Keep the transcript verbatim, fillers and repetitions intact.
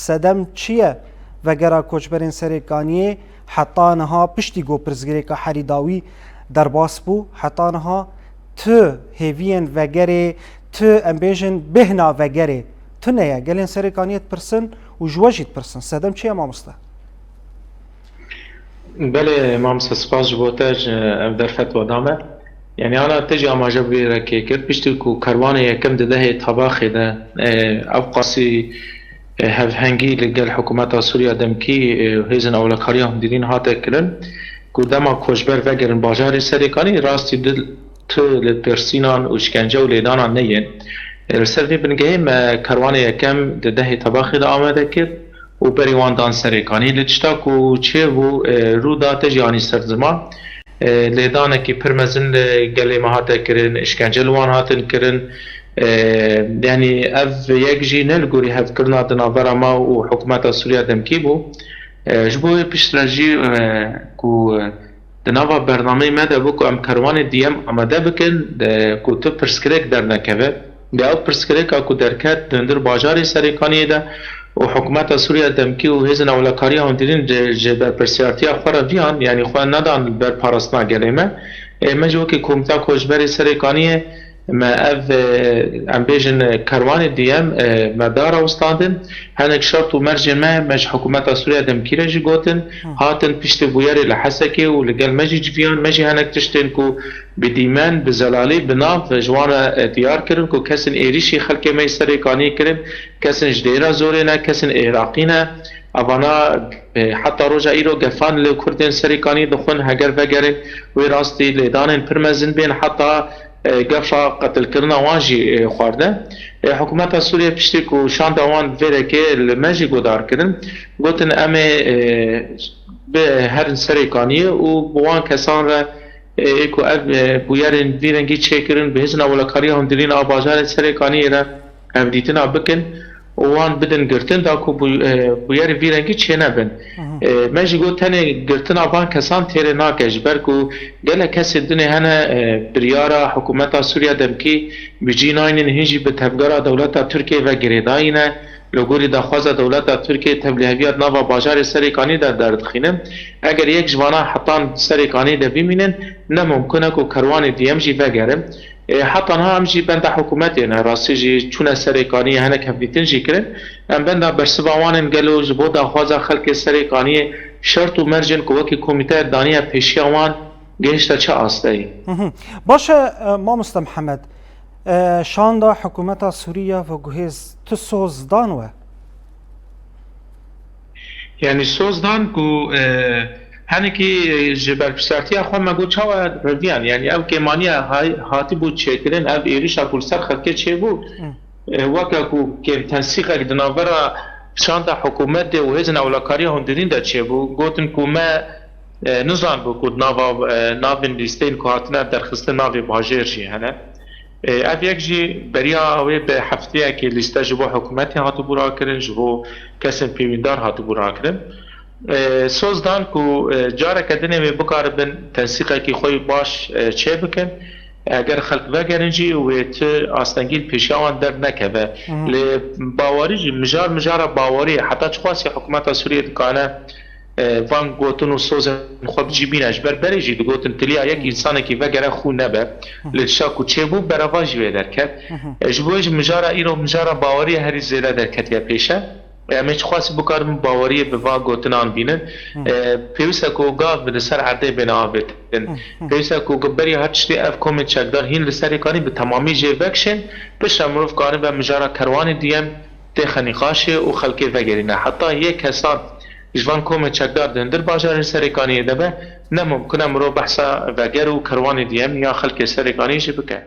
Sedem çi ye? Vegera koçberên Serêkaniyê heta niha piştî ku pirsgirêka herî dawî derbas bû, heta niha tu hêviyên vegerê, tu, em bêjin, bêhna vegerê tune ye. Gelên Serêkaniyê dipirsin û ji we jî dipirsin. Sedem çi ye, mamoste? Belê, mamoste, spas ji bo te, ji ev derfet we da me. Yanî, ana te jî amaje bi vê re kê kir. Piştî ku Kerwanê Yekem di dehê Tabaxê de, e, ew qasî, e, hevhengî li gel hikûmeta Sûriya Demkî, e, hêzên ewlekariya hundirîn hate kirin, ku dema koçber vegerin bajarê Serêkanî, rastî dil tu li pirsînan û şkence û lêdanan neyên. E, li ser vê bingehê me Kerwanê Yekem di dehê Tabaxê de amade kir û berî wan dan Serêkanî. Li tişta ku çêbû, e, rû da te jî anî ser ziman. E, lêdanekî pir mezin li gelê me hate kirin, îşkence li wan hatin kirin. E, yanî ev yek jî ne li gorî hevkirina di navbera me û hikûmeta Sûriya Demkî bû. E, ji bo wê piştre jî, e, ku, e, di nava bernameyê me de bû ku em kerwanê diyem amade bikin, e, ku tu pirsgirêk dernekeve. Lê ew pirsgirêka ku derket di hundir bajarê Serêkaniyê de û hikûmeta Sûriya Demkî û hêzên ewlekariya hundirîn ji, ji berpirsiyartiya xwe re viyan, yanî xwe nedan li ber parastina gelê me. Ê, me jî wekî Komîta Koçberê Serêkaniyê me ev, e, em bêjin, e, kerwanê diyem, e, me darawistandin. Hinek şert û mercên me, me ji hikûmeta Sûriya Demkî re jî gotin, Hı. hatin piştî bûyerê li Hesekê û li gel me jî civiyan, me jî hinek tiştên ku bi dîmen, bi zelalî, bi nav ji wan re, e, diyar kirin ku kesên êrîşî xelkê me yê Serêkaniyê kirin, kesên ji dêra zorê ne, kesên Iraqî ne. Evana, e, heta roja îro gefan li Kurdên Serêkaniyê dixwin, heger vegerin wê rastî lêdanên pir mezin bên, heta, e, gefa qetilkirina wan jî, e, xwardine. E, hikûmeta Sûriye piştî ku şanda wan vê rekê li me jî guhdar kirin, gotin, em ê, e, bi herin Serêkaniyê û bi wan kesan re, e, ê ku ev, e, bûyerên vî rengî çêkirin, bi hêzên ewlekariya hundirîn a bajarê Serêkaniyê re hevdîtina bikin û wan bidin girtin, da ku bû-, e, bûyerên vî rengî çênebin. Hı hı. E, me jî got, tenê girtina van kesan têrê nake, ji ber ku gelek kesê dinê hene, e, biryara hikûmeta Sûriya Demkî bi cî naynin, hîn jî bi tevgera dewleta Tirkiyê ve girêdayî ne. Li gorî daxwaza dewleta Tirkiyê, tevlîheviya di nava bajarê Serêkanî de derdixînin. Eger yek ji vana hetan Serêkanî de bimînin, ne mumkin e ku kerwanê diyem jî vegerin. Ê, heta niha em jî benda hikûmetê ne. Rastî jî çûne Serêkaniyê, hinek hevdîtin jî kirin. Em benda bersiva wan in, gelo ji bo daxwaza xelkê Serêkaniyê şert û mercên ku wekî komîte daniye pêşiya wan gihişte çi asteyî? Hı hı. Baş e, e, mamoste Mihemed, e, şanda hikûmeta Sûrî ya veguhêz tu soz dan we? Yanî soz dan ku, e, henekî, e, ji berpirsiyartiya xwe me got çawa reviyan, yanî ev kêmaniya hay-, hatibû çêkirin, ev êrişa ku li ser xelkê çêbû, Hı. e, weke ku kêmtensîqek di navbera şanda hikûmetê û hêzên ewlekariya hundirîn de çêbû, gotin ku me, e, nizanibû ku nava, e, navên lîsteyên ku hatine derxistin navê bajêr jî hene. E, ev yek jî beriya wê bi hefteyekê lîste ji bo hikûmetê hatibû rakirin, ji bo kesên pêwîndar hatibû rakirin. E, soz dan ku, e, careke dinê wê bikaribin tensîqekî xwe yî baş, e, çêbikin. Eger xelk vegerin jî wê tu astengî li pêşiya wan dernekeve. Hı hı. Lê bawerî jî, mijar mijara bawerî ye. Heta çiqasî hikûmeta Sûriyê dikane, e, van gotin û sozên xwe bi cî bîne. Ji ber berê jî digotin tiliya yek Hı. însanekî vegere xû nebe. Hı hı. Lê tişta ku çêbû bereva jî wê derket. Hı hı. E, ji bo jî mijara îro mijara baweriyê herî zêde derketiye pêşe. Em ê çiqasî bikarin baweriyê bi va gotinan bînin. Hı. E, pêwîst e ku gav li ser erdê bêne avêtin. Hı hı. Pêwîst e ku berî her tiştê ev komên çekdar hîn li Serêkanî bi temamî jê vekişên, piştre mirov karibe mijara kerwanê diyem têxe nîqaşê û xelkê vegerîne. Heta yê kesan ji van komên çekdar di hundir bajarên Serêkaniyê de be, ne mumkin e mirov behsa veger û kerwanê diyem ya xelkê Serêkaniyê jî bike.